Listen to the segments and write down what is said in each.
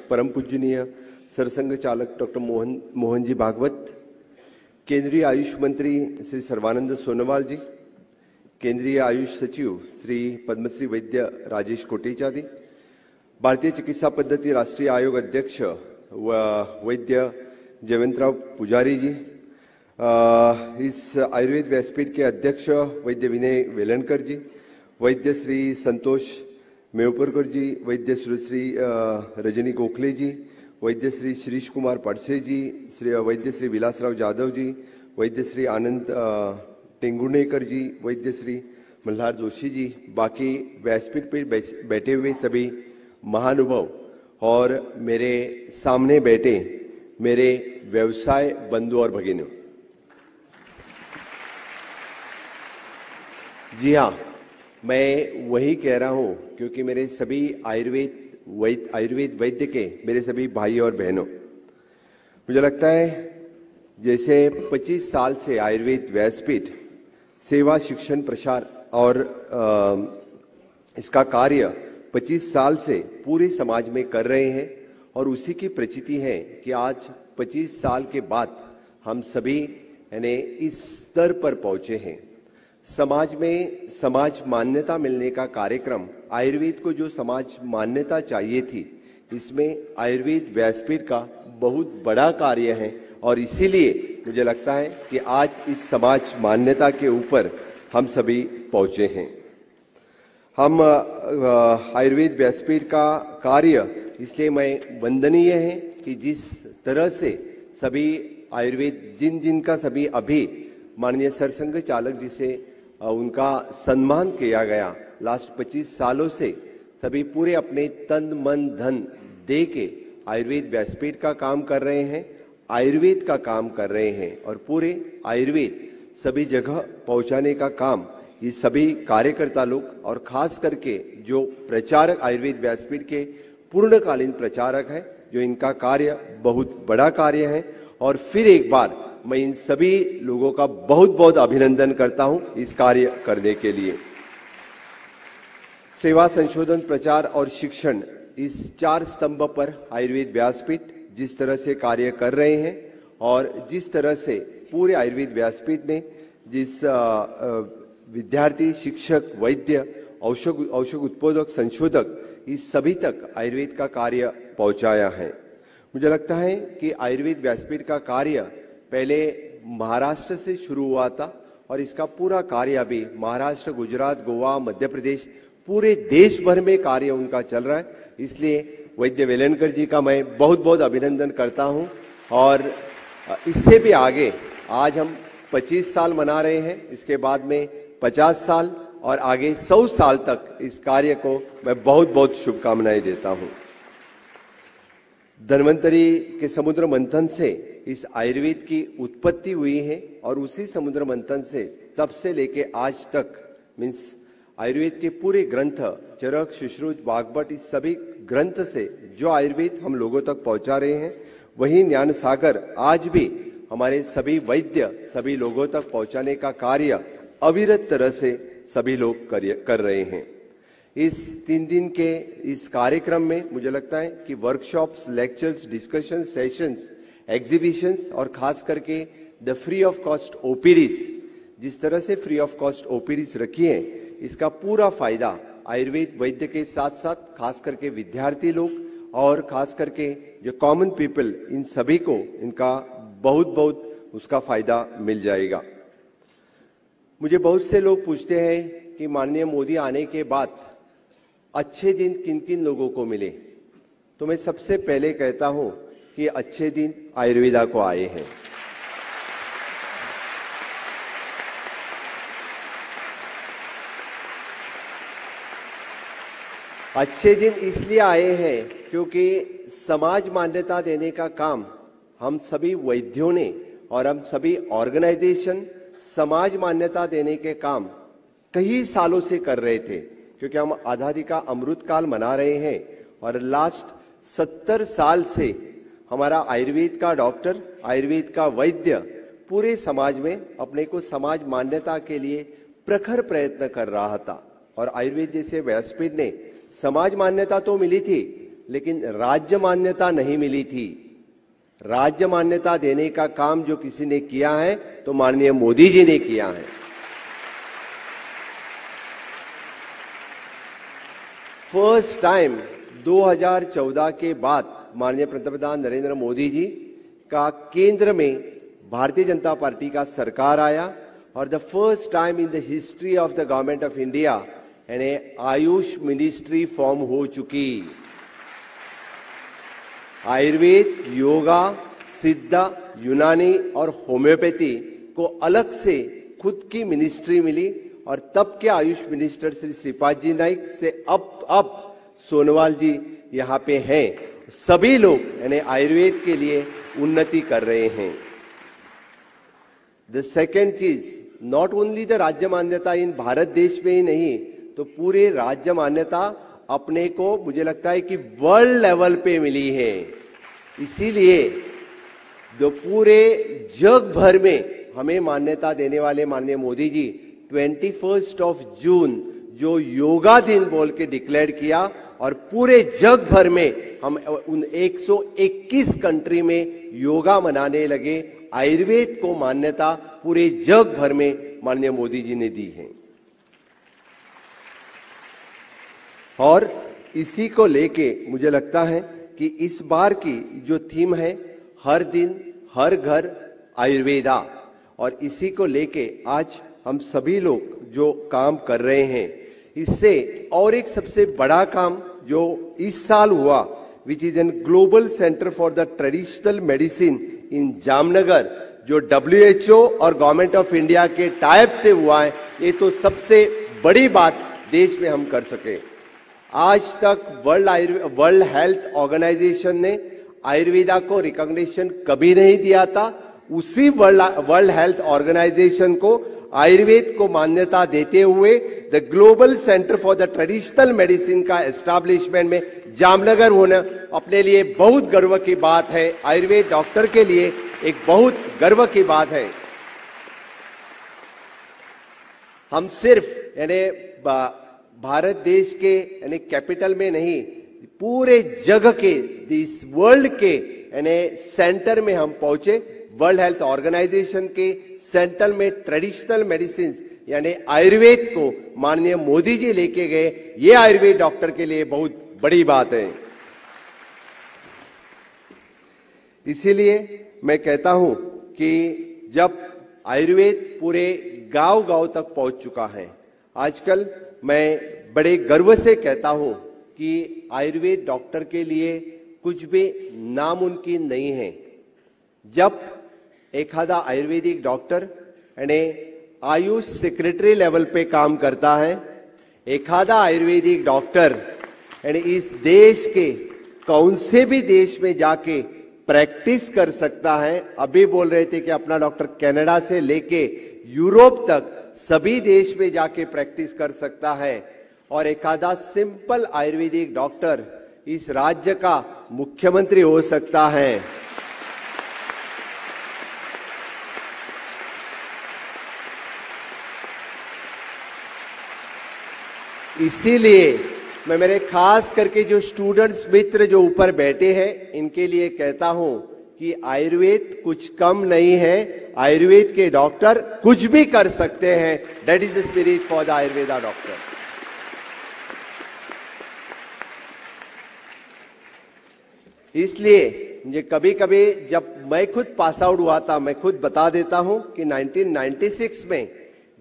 परम पूजनीय सरसंघ चालक डॉक्टर मोहन मोहन जी भागवत, केंद्रीय आयुष मंत्री श्री सर्बानंद सोनोवाल जी, केंद्रीय आयुष सचिव श्री पद्मश्री वैद्य राजेश कोटेचा जी, भारतीय चिकित्सा पद्धति राष्ट्रीय आयोग अध्यक्ष वैद्य जयवंतराव पुजारी जी, इस आयुर्वेद व्यासपीठ के अध्यक्ष वैद्य विनय वेलणकर जी, वैद्य श्री संतोष मेवपरकर जी, वैद्य श्री रजनी गोखले जी, वैद्य श्री शिरीष कुमार पाडसे जी, श्री वैद्य श्री विलासराव जाधव जी, वैद्य श्री आनंद टेंगुणेकर जी, वैद्य श्री मल्हार जोशी जी, बाकी व्यासपीठ पर बैठे हुए सभी महानुभाव और मेरे सामने बैठे मेरे व्यवसाय बंधु और भगिनियों। जी हाँ, मैं वही कह रहा हूँ क्योंकि मेरे सभी आयुर्वेद वैद्य के मेरे सभी भाई और बहनों, मुझे लगता है जैसे 25 साल से आयुर्वेद व्यासपीठ सेवा शिक्षण प्रसार और इसका कार्य 25 साल से पूरे समाज में कर रहे हैं और उसी की प्रचिति है कि आज 25 साल के बाद हम सभी यानी इस स्तर पर पहुँचे हैं। समाज में समाज मान्यता मिलने का कार्यक्रम, आयुर्वेद को जो समाज मान्यता चाहिए थी, इसमें आयुर्वेद व्यासपीठ का बहुत बड़ा कार्य है और इसीलिए मुझे लगता है कि आज इस समाज मान्यता के ऊपर हम सभी पहुँचे हैं। हम आयुर्वेद व्यासपीठ का कार्य इसलिए मैं वंदनीय है कि जिस तरह से सभी आयुर्वेद जिन जिन का सभी अभी माननीय सरसंघ चालक जी से उनका सम्मान किया गया, लास्ट 25 सालों से सभी पूरे अपने तन मन धन दे के आयुर्वेद व्यासपीठ का काम कर रहे हैं, आयुर्वेद का काम कर रहे हैं और पूरे आयुर्वेद सभी जगह पहुंचाने का काम ये सभी कार्यकर्ता लोग और खास करके जो प्रचारक आयुर्वेद व्यासपीठ के पूर्णकालीन प्रचारक हैं, जो इनका कार्य बहुत बड़ा कार्य है। और फिर एक बार मैं इन सभी लोगों का बहुत बहुत अभिनंदन करता हूं इस कार्य करने के लिए। सेवा, संशोधन, प्रचार और शिक्षण, इस 4 स्तंभ पर आयुर्वेद व्यासपीठ जिस तरह से कार्य कर रहे हैं और जिस तरह से पूरे आयुर्वेद व्यासपीठ ने जिस विद्यार्थी, शिक्षक, वैद्य, औषध उत्पादक, संशोधक, इस सभी तक आयुर्वेद का कार्य पहुंचाया है। मुझे लगता है कि आयुर्वेद व्यासपीठ का कार्य पहले महाराष्ट्र से शुरू हुआ था और इसका पूरा कार्य अभी महाराष्ट्र, गुजरात, गोवा, मध्य प्रदेश, पूरे देश भर में कार्य उनका चल रहा है। इसलिए वैद्य वेलणकर जी का मैं बहुत बहुत अभिनंदन करता हूं। और इससे भी आगे आज हम 25 साल मना रहे हैं, इसके बाद में 50 साल और आगे 100 साल तक इस कार्य को मैं बहुत बहुत शुभकामनाएं देता हूं। धन्वंतरी के समुद्र मंथन से इस आयुर्वेद की उत्पत्ति हुई है और उसी समुद्र मंथन से तब से लेके आज तक मीन्स आयुर्वेद के पूरे ग्रंथ चरक, सुश्रुत, वाग्भट, इस सभी ग्रंथ से जो आयुर्वेद हम लोगों तक पहुंचा रहे हैं, वही ज्ञान सागर आज भी हमारे सभी वैद्य सभी लोगों तक पहुंचाने का कार्य अविरत तरह से सभी लोग कर रहे हैं। इस 3 दिन के इस कार्यक्रम में मुझे लगता है कि workshops, lectures, discussion sessions, exhibitions और खास करके the free of cost OPDs, जिस तरह से फ्री ऑफ कॉस्ट ओपीडीज रखी है, इसका पूरा फायदा आयुर्वेद वैद्य के साथ साथ खास करके विद्यार्थी लोग और खास करके जो कॉमन पीपल, इन सभी को इनका बहुत बहुत उसका फायदा मिल जाएगा। मुझे बहुत से लोग पूछते हैं कि माननीय मोदी आने के बाद अच्छे दिन किन किन लोगों को मिले, तो मैं सबसे पहले कहता हूं कि अच्छे दिन आयुर्वेदा को आए हैं। अच्छे दिन इसलिए आए हैं क्योंकि समाज मान्यता देने का काम हम सभी वैद्यों ने और हम सभी ऑर्गेनाइजेशन समाज मान्यता देने के काम कई सालों से कर रहे थे, क्योंकि हम आज़ादी का अमृत काल मना रहे हैं और लास्ट 70 साल से हमारा आयुर्वेद का डॉक्टर, आयुर्वेद का वैद्य पूरे समाज में अपने को समाज मान्यता के लिए प्रखर प्रयत्न कर रहा था। और आयुर्वेद जैसे व्यासपीठ ने समाज मान्यता तो मिली थी, लेकिन राज्य मान्यता नहीं मिली थी। राज्य मान्यता देने का काम जो किसी ने किया है तो माननीय मोदी जी ने किया है। फर्स्ट टाइम 2014 के बाद माननीय प्रधानमंत्री नरेंद्र मोदी जी का केंद्र में भारतीय जनता पार्टी का सरकार आया और the first time in the history of the government of India यानी आयुष मिनिस्ट्री फॉर्म हो चुकी। आयुर्वेद, योगा, सिद्धा, यूनानी और होम्योपैथी को अलग से खुद की मिनिस्ट्री मिली और तब के आयुष मिनिस्टर श्री श्रीपाद जी नाइक से अब सोनोवाल जी यहाँ पे हैं। सभी लोग यानी आयुर्वेद के लिए उन्नति कर रहे हैं। The second cheese, not only the राज्य मान्यता इन भारत देश में ही नहीं, तो पूरे राज्य मान्यता अपने को मुझे लगता है कि वर्ल्ड लेवल पे मिली है। इसीलिए जो पूरे जग भर में हमें मान्यता देने वाले माननीय मोदी जी 21 जून जो योगा दिन बोल के डिक्लेयर किया और पूरे जग भर में हम उन 121 कंट्री में योगा मनाने लगे। आयुर्वेद को मान्यता पूरे जग भर में माननीय मोदी जी ने दी है। और इसी को लेके मुझे लगता है कि इस बार की जो थीम है, हर दिन हर घर आयुर्वेदा, और इसी को लेके आज हम सभी लोग जो काम कर रहे हैं, इससे और एक सबसे बड़ा काम जो इस साल हुआ, which is an global centre for the traditional medicine in Jamnagar, जो WHO और गवर्नमेंट ऑफ इंडिया के टाइप से हुआ है, ये तो सबसे बड़ी बात देश में हम कर सके। आज तक वर्ल्ड हेल्थ ऑर्गेनाइजेशन ने आयुर्वेदा को रिकॉग्निशन कभी नहीं दिया था। उसी वर्ल्ड हेल्थ ऑर्गेनाइजेशन को आयुर्वेद को मान्यता देते हुए the global centre for the traditional medicine का एस्टैब्लिशमेंट में जामनगर होना अपने लिए बहुत गर्व की बात है। आयुर्वेद डॉक्टर के लिए एक बहुत गर्व की बात है। हम सिर्फ यानी भारत देश के यानी कैपिटल में नहीं, पूरे जग के, इस वर्ल्ड के यानी सेंटर में हम पहुंचे। वर्ल्ड हेल्थ ऑर्गेनाइजेशन के सेंटर में ट्रेडिशनल मेडिसिन यानी आयुर्वेद को माननीय मोदी जी लेके गए, ये आयुर्वेद डॉक्टर के लिए बहुत बड़ी बात है। इसीलिए मैं कहता हूं कि जब आयुर्वेद पूरे गांव-गांव तक पहुंच चुका है, आजकल मैं बड़े गर्व से कहता हूं कि आयुर्वेद डॉक्टर के लिए कुछ भी नामुमकिन नहीं है। जब एक आधा आयुर्वेदिक डॉक्टर यानी आयुष सेक्रेटरी लेवल पे काम करता है, एक आधा आयुर्वेदिक डॉक्टर यानी इस देश के कौन से भी देश में जाके प्रैक्टिस कर सकता है। अभी बोल रहे थे कि अपना डॉक्टर कनाडा से लेके यूरोप तक सभी देश में जाके प्रैक्टिस कर सकता है, और एक आधा सिंपल आयुर्वेदिक डॉक्टर इस राज्य का मुख्यमंत्री हो सकता है। इसीलिए मैं मेरे खास करके जो स्टूडेंट्स मित्र जो ऊपर बैठे हैं, इनके लिए कहता हूं कि आयुर्वेद कुछ कम नहीं है, आयुर्वेद के डॉक्टर कुछ भी कर सकते हैं। That is the spirit for the Ayurveda doctor. इसलिए मुझे कभी कभी जब मैं खुद पास आउट हुआ था, मैं खुद बता देता हूं कि 1996 में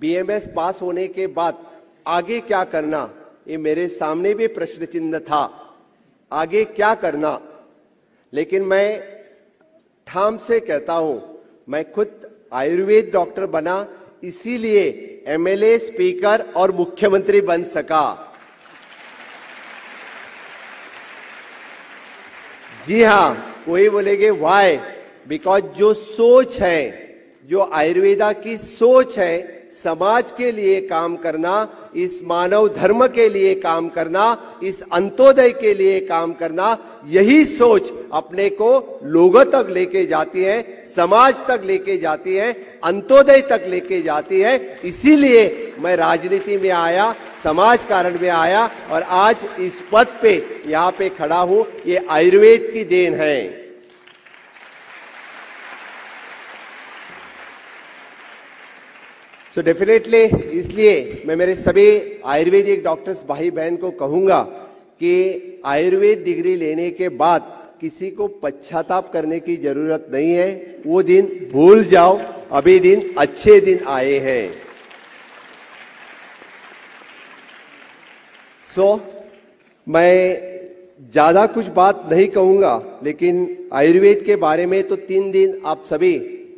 बीएमएस पास होने के बाद आगे क्या करना, ये मेरे सामने भी प्रश्न चिन्ह था, आगे क्या करना। लेकिन मैं ठाम से कहता हूं, मैं खुद आयुर्वेद डॉक्टर बना, इसीलिए एमएलए, स्पीकर और मुख्यमंत्री बन सका। जी हां, कोई बोलेंगे why, because जो सोच है, जो आयुर्वेदा की सोच है, समाज के लिए काम करना, इस मानव धर्म के लिए काम करना, इस अंत्योदय के लिए काम करना, यही सोच अपने को लोगों तक लेके जाती है, समाज तक लेके जाती है, अंत्योदय तक लेके जाती है। इसीलिए मैं राजनीति में आया, समाज कारण में आया और आज इस पद पे यहाँ पे खड़ा हूं। ये आयुर्वेद की then है। सो डेफिनेटली इसलिए मैं मेरे सभी आयुर्वेदिक डॉक्टर्स भाई बहन को कहूंगा कि आयुर्वेद डिग्री लेने के बाद किसी को पश्चाताप करने की जरूरत नहीं है। वो दिन भूल जाओ, अभी दिन अच्छे दिन आए हैं। मैं ज़्यादा कुछ बात नहीं कहूँगा, लेकिन आयुर्वेद के बारे में तो 3 दिन आप सभी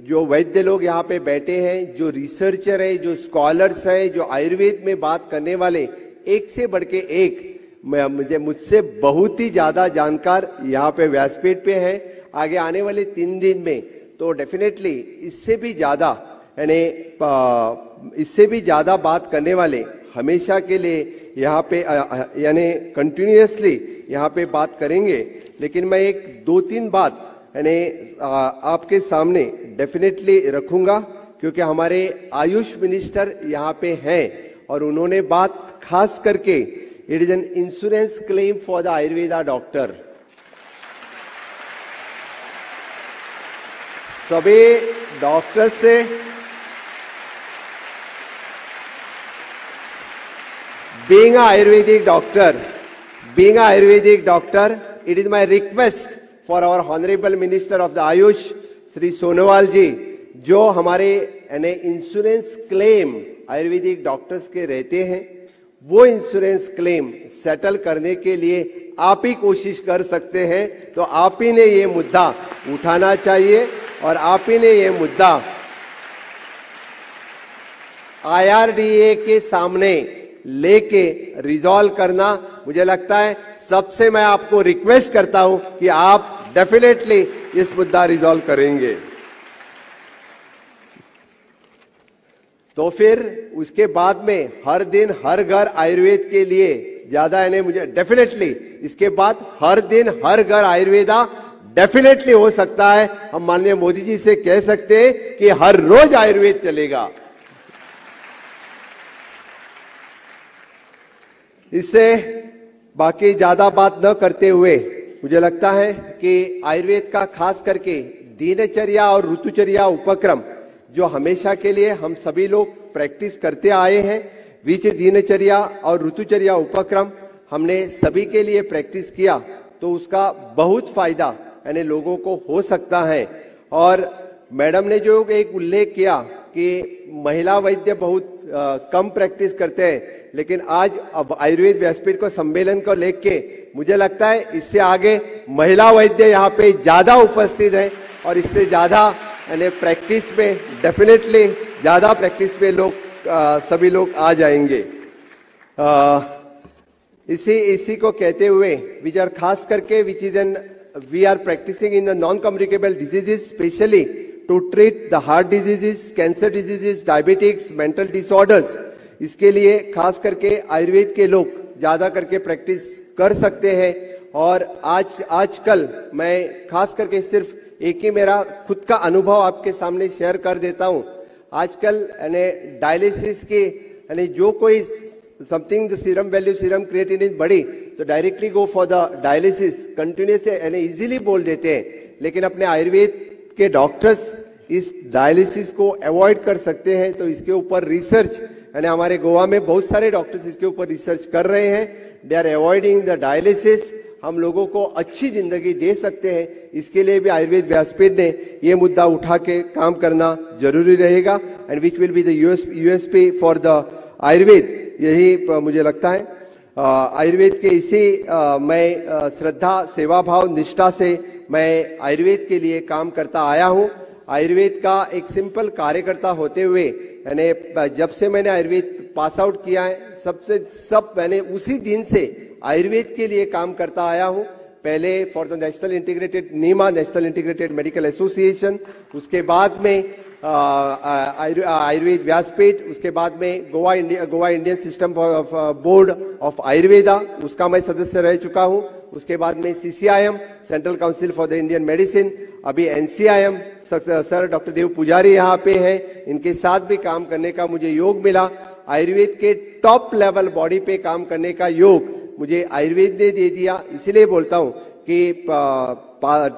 जो वैद्य लोग यहाँ पे बैठे हैं, जो रिसर्चर हैं, जो स्कॉलर्स हैं, जो आयुर्वेद में बात करने वाले एक से बढ़ के एक, मुझे मुझसे बहुत ही ज़्यादा जानकार यहाँ पे व्यासपीठ पे हैं। आगे आने वाले 3 दिन में तो डेफिनेटली इससे भी ज़्यादा यानी इससे भी ज़्यादा बात करने वाले हमेशा के लिए यहाँ पे यानी कंटिन्यूअसली यहाँ पे बात करेंगे। लेकिन मैं एक 2-3 बात यानी आपके सामने डेफिनेटली रखूँगा, क्योंकि हमारे आयुष मिनिस्टर यहाँ पे हैं और उन्होंने बात खास करके it is an insurance claim for the Ayurveda doctor. सभी doctor Se being Ayurvedic doctor, it is my request for our honourable minister of the AYUSH Shri Sonowal ji, जो हमारे यानी insurance claim Ayurvedic doctors K रहते हैं, वो insurance claim settle करने K लिए आप ही कोशिश कर सकते हैं। तो आप ही ने ये मुद्दा उठाना चाहिए और आप ही ने ये मुद्दा आईआरडीए के सामने लेके रिजॉल्व करना, मुझे लगता है सबसे मैं आपको रिक्वेस्ट करता हूं कि आप डेफिनेटली इस मुद्दा रिजॉल्व करेंगे। तो फिर उसके बाद में हर दिन हर घर आयुर्वेद के लिए ज्यादा यानी मुझे डेफिनेटली इसके बाद हर दिन हर घर आयुर्वेदा डेफिनेटली हो सकता है। हम माननीय मोदी जी से कह सकते हैं कि हर रोज आयुर्वेद चलेगा। इससे बाकी ज्यादा बात न करते हुए मुझे लगता है कि आयुर्वेद का खास करके दिनचर्या और ऋतुचर्या उपक्रम जो हमेशा के लिए हम सभी लोग प्रैक्टिस करते आए हैं, बीच दिनचर्या और ऋतुचर्या उपक्रम हमने सभी के लिए प्रैक्टिस किया तो उसका बहुत फायदा यानी लोगों को हो सकता है। और मैडम ने जो एक उल्लेख किया कि महिला वैद्य बहुत कम प्रैक्टिस करते हैं, लेकिन आज अब आयुर्वेद व्यासपीठ को सम्मेलन को लेके मुझे लगता है इससे आगे महिला वैद्य यहाँ पे ज़्यादा उपस्थित है और इससे ज़्यादा यानी प्रैक्टिस में डेफिनेटली ज़्यादा प्रैक्टिस में लोग सभी लोग आ जाएंगे। इसी को कहते हुए which are खास करके which is an we are practicing in the non communicable diseases specially to treat the heart diseases, cancer diseases, diabetics, mental disorders. इसके लिए खास करके आयुर्वेद के लोग ज़्यादा करके प्रैक्टिस कर सकते हैं। और आजकल मैं खास करके सिर्फ एक ही मेरा खुद का अनुभव आपके सामने शेयर कर देता हूँ। आजकल यानी डायलिसिस के यानी जो कोई something the serum value serum creatinine बढ़ी तो directly go for the dialysis continuously यानी इजीली बोल देते हैं, लेकिन अपने आयुर्वेद के डॉक्टर्स इस डायलिसिस को अवॉइड कर सकते हैं। तो इसके ऊपर रिसर्च यानी हमारे गोवा में बहुत सारे डॉक्टर्स इसके ऊपर रिसर्च कर रहे हैं। They are avoiding the dialysis. हम लोगों को अच्छी जिंदगी दे सकते हैं, इसके लिए भी आयुर्वेद व्यासपीठ ने ये मुद्दा उठा के काम करना जरूरी रहेगा। And which will be the USP for the Ayurveda, यही मुझे लगता है। आयुर्वेद के इसी मैं श्रद्धा, सेवा भाव, निष्ठा से मैं आयुर्वेद के लिए काम करता आया हूँ। आयुर्वेद का एक सिंपल कार्यकर्ता होते हुए यानी जब से मैंने आयुर्वेद पास आउट किया है, सब मैंने उसी दिन से आयुर्वेद के लिए काम करता आया हूँ। पहले for the national integrated NIMA, national integrated medical association, उसके बाद में आयुर्वेद व्यासपीठ, उसके बाद में Goa Indian system board of Ayurveda, उसका मैं सदस्य रह चुका हूँ। उसके बाद में CCIM, central council for the Indian medicine, अभी NCIM, sir doctor Dev Pujari यहाँ पे हैं, इनके साथ भी काम करने का मुझे योग मिला। आयुर्वेद के टॉप लेवल बॉडी पे काम करने का योग मुझे आयुर्वेद ने दे दिया। इसीलिए बोलता हूँ कि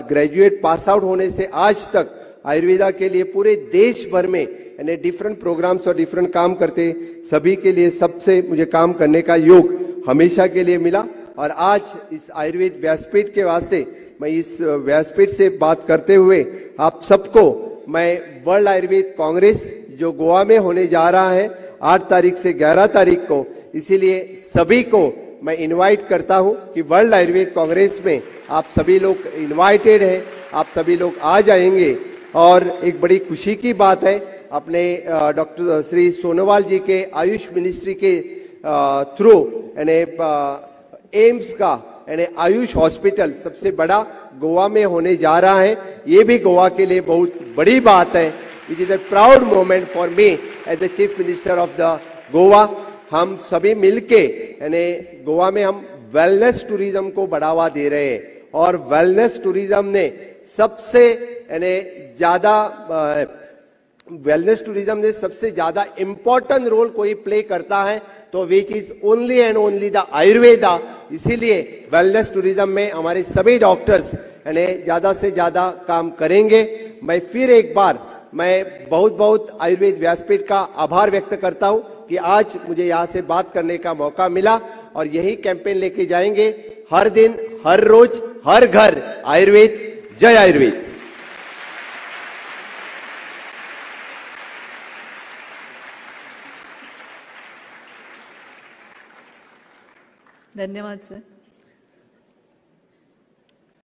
ग्रेजुएट पास आउट होने से आज तक आयुर्वेदा के लिए पूरे देश भर में यानी डिफरेंट प्रोग्राम्स और डिफरेंट काम करते सभी के लिए सबसे मुझे काम करने का योग हमेशा के लिए मिला। और आज इस आयुर्वेद व्यासपीठ के वास्ते मैं इस व्यासपीठ से बात करते हुए आप सबको मैं वर्ल्ड आयुर्वेद कांग्रेस जो गोवा में होने जा रहा है 8 तारीख से 11 तारीख को, इसीलिए सभी को मैं इनवाइट करता हूं कि वर्ल्ड आयुर्वेद कांग्रेस में आप सभी लोग इनवाइटेड हैं, आप सभी लोग आ जाएंगे। और एक बड़ी खुशी की बात है, अपने डॉक्टर श्री सोनोवाल जी K Ayush ministry K through यानी एम्स का यानी आयुष हॉस्पिटल सबसे बड़ा गोवा में होने जा रहा है। ये भी गोवा के लिए बहुत बड़ी बात है। It is a proud moment for me as the chief minister of the Goa. हम सभी मिलके यानी गोवा में हम वेलनेस टूरिज्म को बढ़ावा दे रहे हैं और वेलनेस टूरिज्म ने सबसे यानी ज्यादा वेलनेस टूरिज्म ने सबसे ज्यादा इम्पोर्टेंट रोल कोई प्ले करता है तो which is only and only the Ayurveda. इसीलिए वेलनेस टूरिज्म में हमारे सभी डॉक्टर्स यानी ज्यादा से ज्यादा काम करेंगे। मैं फिर एक बार मैं बहुत बहुत आयुर्वेद व्यासपीठ का आभार व्यक्त करता हूं कि आज मुझे यहाँ से बात करने का मौका मिला और यही कैंपेन लेके जाएंगे हर दिन, हर रोज, हर घर आयुर्वेद। जय आयुर्वेद। धन्यवाद सर।